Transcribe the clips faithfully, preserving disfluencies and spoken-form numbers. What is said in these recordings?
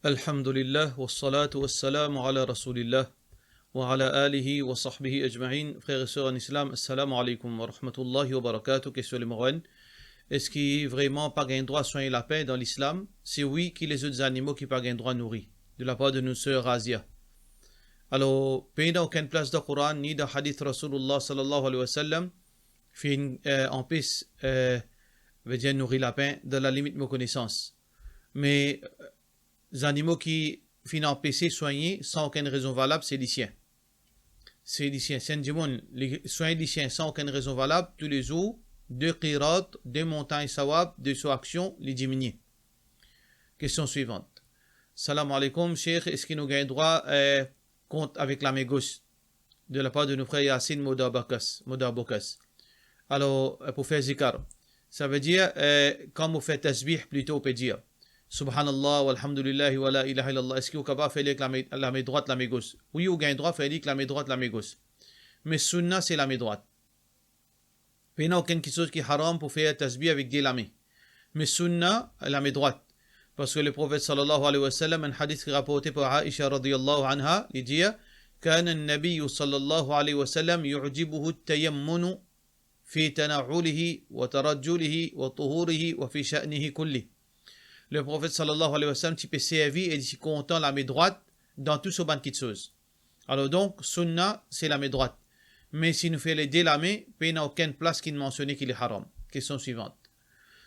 Alhamdulillah, wassalatu wassalamu ala Rasoulillah, wa ala alihi wa sahbihi ajmain. Frer e ser an Islam, assalamu alaikum wa rahmatullahi wa barakatuh. Kestion nimero enn, eski vreman pa gagn drwa swagn lapin dan Lislam? Si wi, ki lezot zanimo ki pa gagn drwa nouri? De lapar de nou ser Razia. Alor, pena okenn plas dan Koran ni dan hadith Rasoulillah sallallahu alayhi wa sallam finn, eh, anpes, eh, vedir nouri lapin, dan lalimit mo konesans. Me, eh, zanimo ki finn anpese swagne san okenn rezon valab, se lisien. Se lisien. Si enn dimoun, li swagn lisien san okenn rezon valab, toulezour, de qirat, de montagn sawab de so aksion, li diminie. Kestion swivant. Salam alaikum, Sheikh, eski nou gagn drwa, eh, kont avek lame gos? De lapar de nou frer Yasin Modabokas, Modabokas. Alor, eh, pou fer zikar, savedir, eh, kan mo fer tasbih, plito ou pe dir, Subhanallah, walhamdulillah, wa la ilaha illallah, eski ou kapav fer li ek lame, lame drwat, lame gos? Wi, ou gagn drwa fer li ek lame drwat, lame gos. Me sunna, se lame drwat. Pena okenn kiksoz ki haram pou fer tasbih avek de lame. Me sunna, lame drwat. Parski Leprofet sallallahu alayhi wa sallam, enn hadith ki raporte par Aisha radiyallahu anha, li dir, كان النبي صلى الله عليه وسلم يعجبه التيمن في تنعله وترجله وطهوره وفي شأنه كله. Leprofet sallallahu alayhi wa sallam ti pe servi e li ti kontan lame drwat dan tou so bann kiksoz. Alor donk, sunna, se lame drwat. Me si nou fer le de lame, pena okenn plas ki'nn mansione ki li haram. Kestion swivant.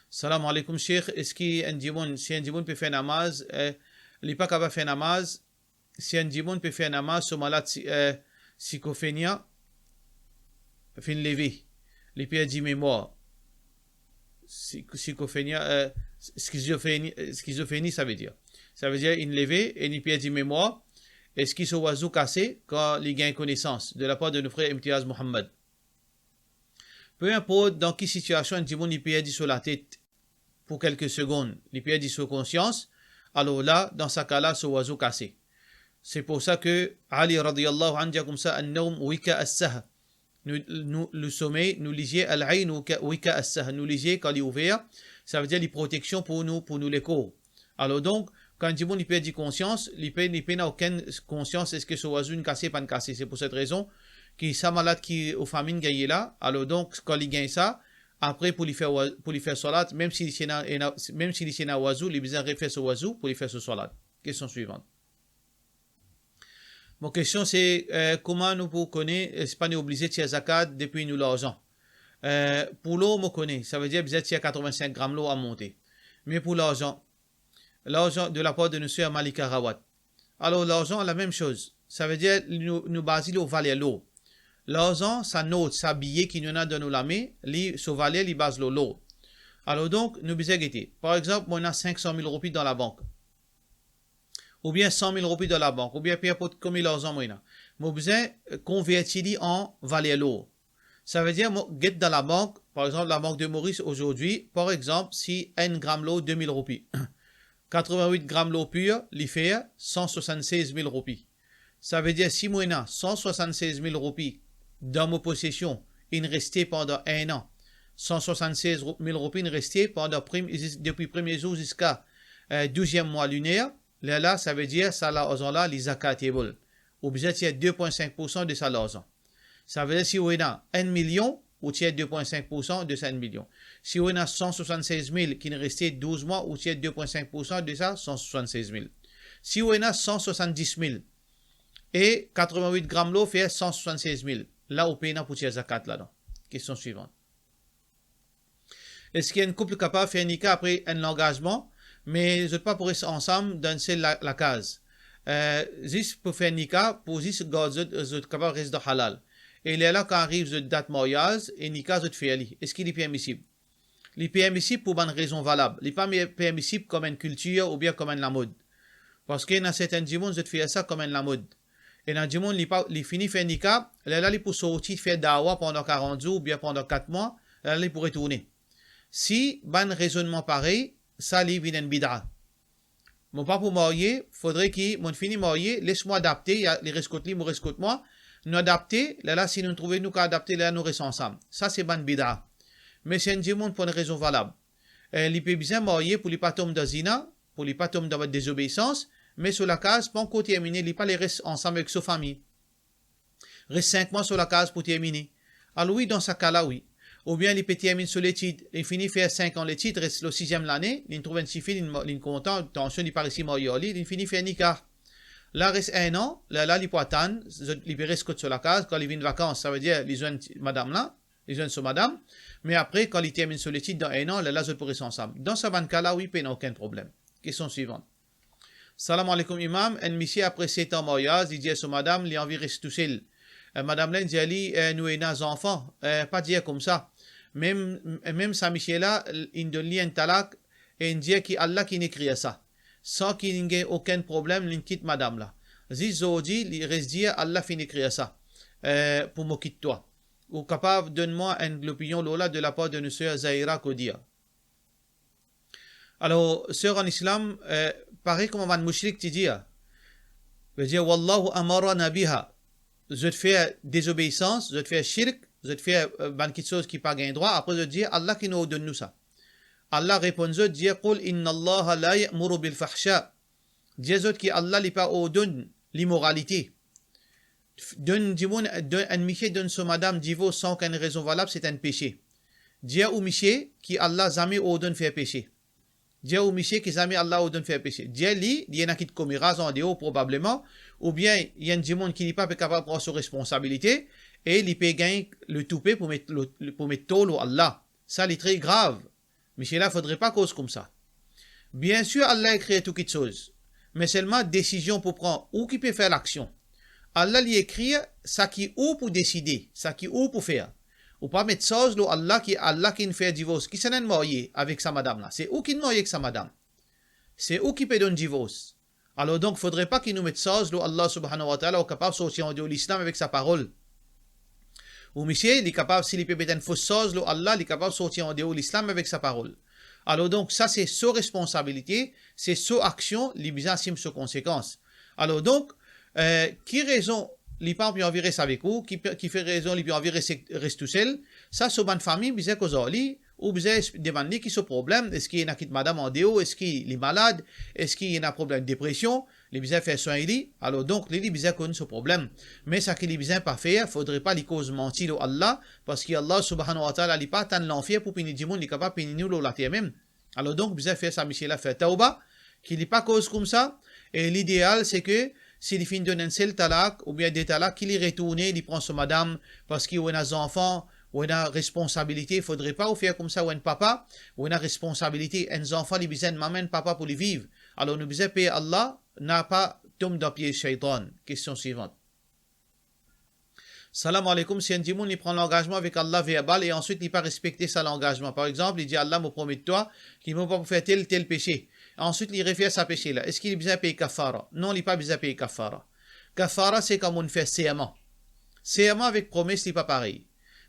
Salam alaikum, Sheikh. Eski enn dimoun, si enn dimoun pe fer namaz, eh, li pa kapav fer namaz, si enn dimoun pe fer namaz, so malad si-, eh, sikofenia finn leve, li perdi memwar. Si-, sikofenia, eh, skizofreni, eh, skizofreni, savedir. Savedir, inn leve e li perdi memwar. Eski so wazou kase kan li gagn konesans? De lapar de nou frer Imtiaz Mohammad. Pe inport dan ki sitiasion enn dimoun li perdi so latet, pou kelke segonn, li perdi so konsians, alor la, dan sa ka la, so wazou kase. Se pou sa ke Ali radiyallahu anhu dir koumsa, النوم وكاء السهو. Nou, nou, nou somey, nou lizie, العين وكاء السهو, nou lizie kan li ouver, savedir li proteksion pou nou, pou nou lekor. Alor donk, kan dimoun li perdi konsians, li pe, li pena okenn konsians eski so wazou inn kase, pa'nn kase. Se pou set rezon ki sa malad ki ou fami inn gagne la, alor donk, kan li gagn sa, apre pou li fer wa-, pou li fer swalat, mem si li ti ena, ena, mem si li ti ena wazou, li bizin refer so wazou pou li fer so swalat. Kestion swivant. Mo kestion se, eh, kouma nou pou kone, eh, si pa nou oblize tir zakat depi nou larzan? Eh, pou lor, mo kone, savedir bizin tir katrevin-sink gram lor a monte. Me pou larzan, larzan de lapar de nou ser Malika Rawat. Alor, larzan, lamem soz. Savedir nou, nou baze lor valer lor. Larzan, sa not, sa biye ki nou ena dan nou lame, li, so valer, li baze lor lor. Alor donk, nou bizin gete. Par exanp, mo ena sink san mil roupi dan labank. Oubien san mil roupi dan labank, oubien pe inport konbien larzan mo ena. Mo bizin, eh, konverti li an valer lor. Savedir, mo get dan labank, par exanp, Labank de Moris azordi, par exanp, si enn gram lor de mil roupi. Katrevin-wit gram lor pir, li fer san swasann-sez mil roupi. Savedir, si mo ena san swasann-sez mil roupi dan mo posesion, inn reste pandan enn an, san swasann-sez mil roupi inn reste pandan prem-, zis-, depi premie zour ziska, eh, douziem mwa liner, lerla, savedir, sa larzan la, li zakatable. Ou bizin tir de pwin sink poursan de sa larzan. Savedir, si ou ena enn milion, ou tir de pwin sink poursan de sa enn milion. Si ou ena san swasann-sez mil ki'nn reste douz mwa, ou tir de pwin sink poursan de sa san swasann-sez mil. Si ou ena san swasann-dis mil e katrevin-wit gram lor fer san swasann-sez mil, la ou pena pou tir zakat ladan. Kestion swivant. Eski enn koup kapav fer nika apre enn langazman, me zot pa pou res ansam dan enn sel la-, lakaz? Eh, zis pou fer nika, pou zis gard zot, zot kapav res dan halal. E lerla kan ariv zot dat maryaz e nika zot fer li, eski li permisib? Li permisib pou bann rezon valab. Li pa me-, permisib kom enn kiltir oubien kom enn lamod. Parski ena sertin dimoun, zot fer sa kom enn lamod. Ena dimoun, li pa, li fini fer nika, lerla li pou sorti fer dawa pandan karant zour oubien pandan kat mwa, lerla li pou retourne. Si bann rezonnman parey, sa li vinn enn bida. Mo pa pou marye, fodre ki mo'nn fini marye, les mwa adapte, ya, li res kot li, mo res kot mwa, nou adapte, lerla si nou trouve nou kapav adapte, lerla nou res ansam. Sa se bann bida. Me si enn dimoun pou enn rezon valab, eh, li pe bizin marye pou li pa tom dan zina, pou li pa tom dan bann dezobeisans, me so lakaz pa ankor termine, li pa le res ansam avek so fami. Res sink mwa so lakaz pou termine. Alor wi, dan sa ka la, wi. Oubien li pe terminn so letid, li fini fer sink an letid, res lor siziem lane, li trouv enn tifi, li, li kontan, tansion li pa resi marye ar li, li fini fer nika. La res enn an, lerla li pou atann, zot, li pe res kot so lakaz, kan li vinn vakans, savedir li zwenn ti, madam la, li zwenn so madam, me apre, kan li terminn so letid dan enn an, lerla zot pou res ansam. Dan sa bann ka la, wi, pena okenn problem. Kestion swivan. Salam aleykoum imam, enn misie apre set an maryaz, li dir so madam, li anvi res tousel. Eh, madam la inn dir li, eh, nou ena zanfan, eh, pa dir koumsa. Mem, mem sa misie la, inn donn li enn talak, e inn dir ki Allah ki'nn ekrir sa. San ki inn gagn okenn problem, li'nn kit madam la. Zis zordi, li res dir Allah finn ekrir sa, eh, pou mo kit twa. Ou kapav donn mwa enn lopinion lor la de lapar de nou ser Zahira Kodia. Alor, ser an islam, eh, parey kouma bann moushrik ti dir, vedir, "Wallahu amarana biha." Zot fer dezobeisans, zot fer shirk, zot fer, eh, bann kiksoz ki pa gagn drwa, apre zot dir, "Allah ki'nn ordonn nou sa." Allah reponn zot, dir, "Qul innallaha la ya'muru bil fahsha." Dir zot ki Allah li pa ordonn limoralite. Donn dimoun, donn, enn misie donn so madam divors san okenn rezon valab, se enn pese. Dir ou misie ki Allah zame ordonn fer pese. Dir ou misie ki zame Allah ordonn fer pese. Dir li, li ena kit komeraz andeor probableman, oubien li enn dimoun ki li pa pe kapav pran so responsabilite, e li pe gagn le toupe pou met, pou met tor lor Allah. Sa li tre grav. Misie la, fodre pa koz koumsa. Biensir, Allah ekrir tou kiksoz, me selman desizion pou pran, ou ki pe fer laksion. Allah li ekrir saki ou pou deside, saki ou pou fer. Ou pa met sarz lor Allah ki Allah ki'nn fer divors. Kisannla inn marye avek sa madam la? Se ou ki'nn marye ek sa madam. Se ou ki pe donn divors. Alor donk, fodre pa ki nou met sarz lor Allah subhanahu wa ta'ala, ou kapav sorti andeor lislam avek sa parol. Ou misie, li kapav, si li pe met enn fos sarz lor Allah, li kapav sorti andeor lislam avek sa parol. Alor donk, sa se so responsabilite, se so aksion, li bizin asim so konsekans. Alor donk, eh, ki rezon li pa anvi res avek ou, ki pe, ki fer rezon li pa anvi res, res tousel, sa so bann fami bizin koz ar li, ou bizin es-, demann li ki so problem, eski ena kit madam andeor, eski li malad, eski ena problem depresion, li bizin fer swegn li, alor donk li, li bizin konn so problem. Me saki li bizin pa fer, fodre pa li koz manti lor Allah, parski Allah subhanahu wa ta'ala li pa atann lanfer pou pini dimoun, li kapav pini nou lor later mem. Alor donk, bizin fer sa misie la fer tawba, ki li pa koz koumsa, e lideal se ke si li finn donn enn sel talak oubien de talak, ki li retourne, li pran so madam, parski ou ena zanfan, ou ena responsabilite, fodre pa ou fer koumsa, ou enn papa, ou ena responsabilite, enn zanfan li bizin enn mama, enn papa pou li viv. Alor nou bizin per Allah, napa tom dan piez shaytan. Kestion swivan. Salam aleykoum, si enn dimoun li pran langazman avek Allah verbal e answit li pa respekte sa langazman. Par exanp, li dir, "Allah, mo promet twa ki mo pa pou fer tel, tel pese." Answit li refer sa pese la. Eski li bizin pey kafara? Non, li pa bizin pey kafara. Kafara se kan mo'nn fer serman. Serman avek promes li pa parey.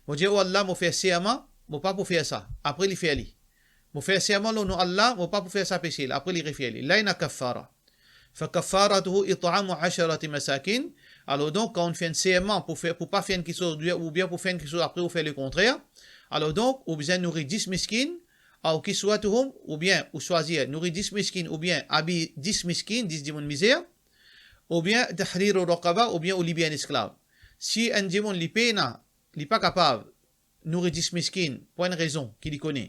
Mo dir, "O Allah, mo fer serman, mo pa pou fer sa." Apre li fer li. "Mo fer serman lor non Allah, mo pa pou fer sa pese la." Apre li refer li. La ena kafara. Fa kaffaratuhu it'amu asharati masakin. Alor donk, kan ou fer enn serman pou fer, pou pa fer enn kiksoz, oubien, oubien pou fer enn kiksoz, apre ou fer lekontrer, alor donk, ou bizin nouri dis miskin, aw kiswatuhum, oubien ou swazir nouri dis miskin, oubien abiy dis miskin, dis dimoun mizer, oubien tahriru raqaba, oubien ou liber enn esklav. Si enn dimoun li pena, li pa kapav nouri dis miskin, pou enn rezon ki li kone,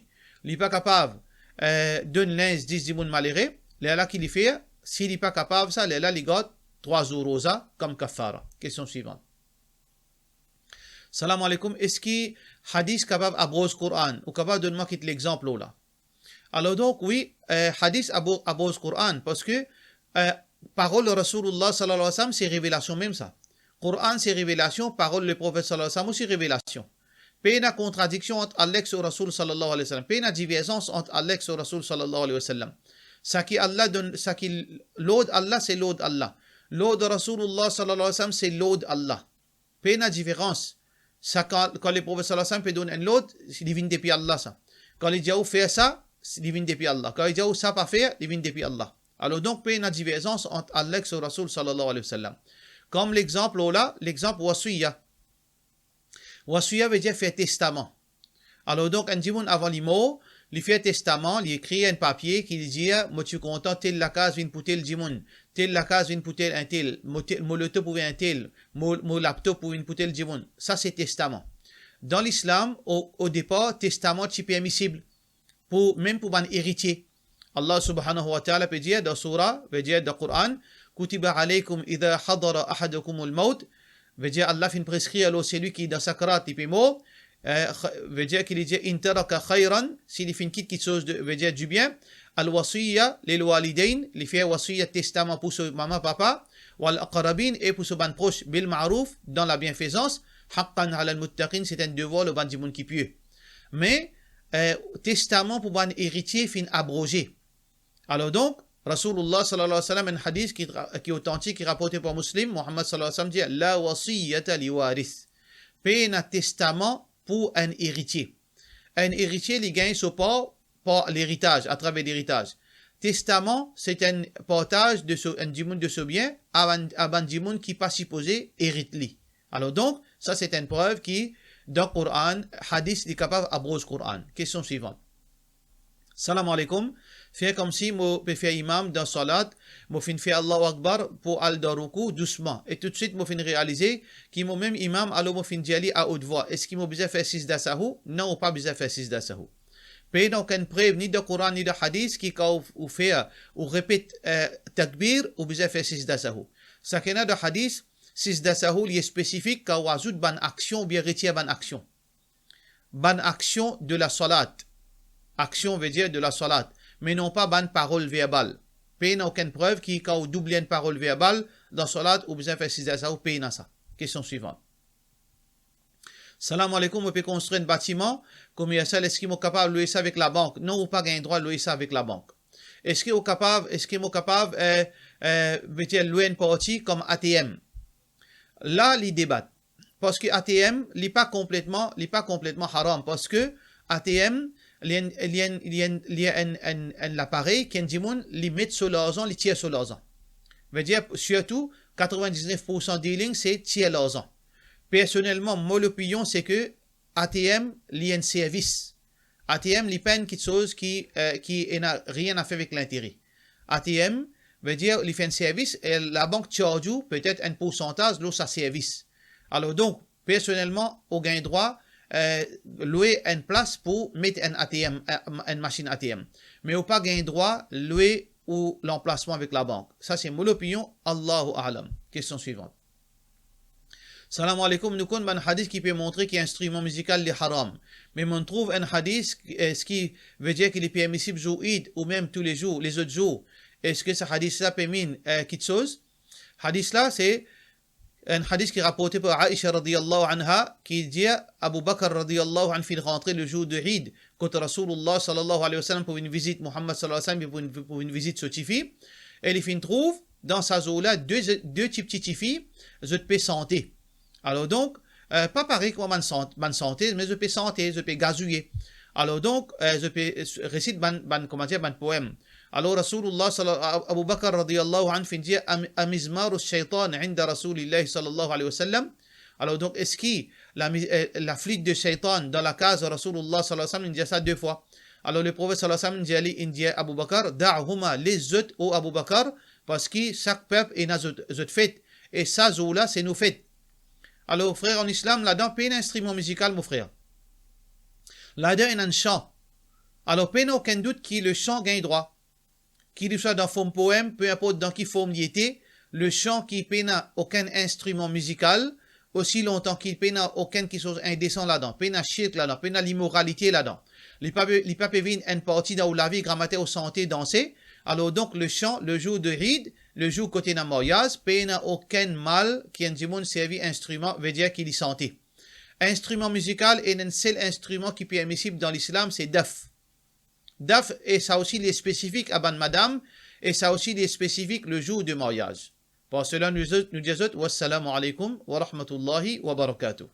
li pa kapav, eh, donn linz dis dimoun malere, lerla ki li fer? Si li pa kapav sa, lerla li gard trwa zour roza kom kafara. Kestion swivan. Salam aleykoum, eski hadis kapav abroz Koran? Ou kapav donn mwa kit lexanp lor la? Alor donk, wi, eh, hadis abo-, abroz Koran, parski, eh, parol Rasoulillah sallallahu alayhi wa sallam, se revelasion mem sa. Koran se revelasion, parol Leprofet sallallahu alayhi wa sallam osi revelasion. Pena kontradiksion ant Allah ek so Rasoul sallallahu alayhi wa sallam. Pena diverzans ant Allah ek so Rasoul sallallahu alayhi wa sallam. Saki Allah donn, saki lord Allah, se lord Allah. Lord Rasoulillah sallallahu alayhi wa sallam, se lord Allah. Pena diferans. Sa kan, kan Leprofet sallallahu alayhi wa sallam pe donn enn lord, li vinn depi Allah sa. Kan li dir ou fer sa, li vinn depi Allah. Kan li dir ou sa pa fer, li vinn depi Allah. Alor donk, pena diverzans ant Allah ek so Rasoul sallallahu alayhi wa sallam. Kom lexanp lor la, lexanp wasiya. Wasiya vedir fer testaman. Alor donk, enn dimoun avan li mor, Li fer testaman, li ekrir enn papie ki li dir, mo ti kontan tel lakaz vinn pou tel dimoun, tel lakaz vinn pou tel entel, mo te-, mo loto pou entel, mo, mo laptop pou vinn pou tel dimoun. Sa se testaman. Dan Lislam, o, o depar, testaman ti permisib pou, mem pou bann eritie. Allah subhanahu wa ta'ala pe dir dan soura, ve dir dan Quran, "Kutiba alaykum idha hadara ahadakumul maut." Ve dir Allah finn preskrir lor selwi ki dan sakrat, li pe mor, eh, kh-, ve dir ki li dir, "In taraka khayran", si li finn kit kiksoz de, ve dir dibien, "al wasiya lil walidayn", li fer wasiya, testaman pou so mama, papa, "wal aqrabin", e pou so bann pros, "bil ma'ruf", dan labienfezans, "haqqan alal muttaqin", se enn devwar lor bann dimoun ki pie. Me, eh, testaman pou bann eritie finn abroze. Alor donk, Rasoulullah sallallahu alayhi wa sallam, enn hadis ki tra-, ki otantik, ki raporte par Muslim, Muhammad sallallahu alayhi wa sallam dir, "La wasiyata li warith." Pena testaman pou enn eritie. Enn eritie, li gagn so par, par leritaz, atraver leritaz. Testaman, se enn partaz de so, enn dimoun de so bien, a bann, a bann dimoun ki pa sipoze erit li. Alor donk, sa se enn prev ki dan Quran, hadis, li kapav abroz Quran. Kestion swivan. Salam aleykoum. Fer koumsi mo pe fer imam dan salat, mo finn fer Allahu Akbar pou al dan roukou dousman, e toutswit mo finn realize ki mo mem imam, alor mo finn dir li a haute voix, eski mo bizin fer sijda sahou? Non, ou pa bizin fer sijda sahou. Pena okenn prev ni dan Quran ni dan hadis ki kan ou, ou fer, ou repet, eh, takbir, ou bizin fer sijda sahou. Sa ki ena dan hadis, sijda sahou li spesifik kan ou azout bann aksion oubien retir bann aksion. Bann aksion de la salat. Aksion ve dir de la salat, me non pa bann parol verbal. Pena okenn prev ki kan ou double enn parol verbal dan salat, ou bizin fer sijda sahou, pena sa. Kestion swivan. Salam aleykoum, mo pe konstrir enn batiman komersial, eski mo kapav lwe sa avek labank? Non, ou pa gagn drwa lwe sa avek labank. Eski ou kapav, eski mo kapav, eh, eh, ve dir lwe enn parti kom A T M? La, li debat. Parski A T M, li pa konpletman, li pa konpletman haram, parski A T M, li enn, li enn, li enn, li enn, enn, enn laparey ki enn dimoun, li met so larzan, li tir so larzan. Ve dir, sirtou, katrevin-diz-nef poursan dealing, se tir larzan. Personelman, mo lopinion, se ke A T M, li enn servis. A T M, li pa enn kiksoz ki, eh, ki ena rien a fer avek lintere. A T M, ve dir, li fer enn servis, e labank charge ou petet enn poursantaz lor sa servis. Alor donk, personelman, ou gagn drwa, eh, lwe enn plas pou met enn A T M, eh, enn masinn A T M. Me ou pa gagn drwa lwe ou lanplasman avek labank. Sa se mo lopinion, Allahu a'lam. Kestion swivan. Salam aleykoum, nou konn bann hadis ki pe montre ki instriman mizikal li haram. Me mo'nn trouv enn hadis, eski ve dir ki li permisib zour Eid ou mem toulezour, lezot zour? Eski sa hadis la pe mean, eh, kiksoz? Hadis la, se enn hadis ki raporte par Aisha radiyallahu anha, ki dir Abu Bakr radiyallahu anhu finn rantre le zour de Eid, kot Rasoulullah sallallahu alayhi wa sallam pou vinn vizit Muhammad sallallahu alayhi wa sallam, pou vinn, pou vinn vizit so tifi, e li finn trouv dan sa zour la, de, de ti, ti tifi, zot pe sante. Alor donk, eh, pa parey kouma bann sant-, bann santez, me zot pe sante, zot pe gazouye. Alor donk, eh, zot pe, eh, resit bann, bann, kouma dir, bann poem. Alor Rasoulullah salla-, Abu Bakr radiyallahu anhu finn dir, "Am-, amizmaru shaytan inda Rasulillahi sallallahu alayhi wa sallam?" Alor donk, eski la mi-, eh, laflit de shaytan dan lakaz Rasoulullah sallallahu alayhi wa sallam? Inn dir sa de fwa. Alor Leprofet sallallahu alayhi wa sallam inn dir li, inn dir Abu Bakr, "Da'huma", les zot, o Abu Bakr, parski sak pep ena zot, zot fet, e sa zour la se nou fet. Alor, frer an Islam, ladan pena instriman mizikal, mo frer. Ladan ena enn san. Alor, pena okenn dout ki le san gagn drwa. Ki li swa dan form poem, pe inport dan ki form li ete, le san ki pena okenn instriman mizikal, osi lontan ki pena okenn kiksoz indesan ladan, pena shirk ladan, pena limoralite ladan. Li pa pe, li pa pe vinn enn parti dan ou lavi, gramatin ou sante, danse. Alor donk, le san, le zour de Eid, le zour kot ena maryaz, pena okenn mal ki enn dimoun servi instriman, ve dir ki li sante. Instriman mizikal, ena enn sel instriman ki permisib dan Lislam, se daf. Daf, e sa osi li spesifik a bann madam, e sa osi li spesifik le zour de maryaz. Par sela, nou, nou dir zot, wassalamu alaykum wa rahmatullahi wa barakatuh.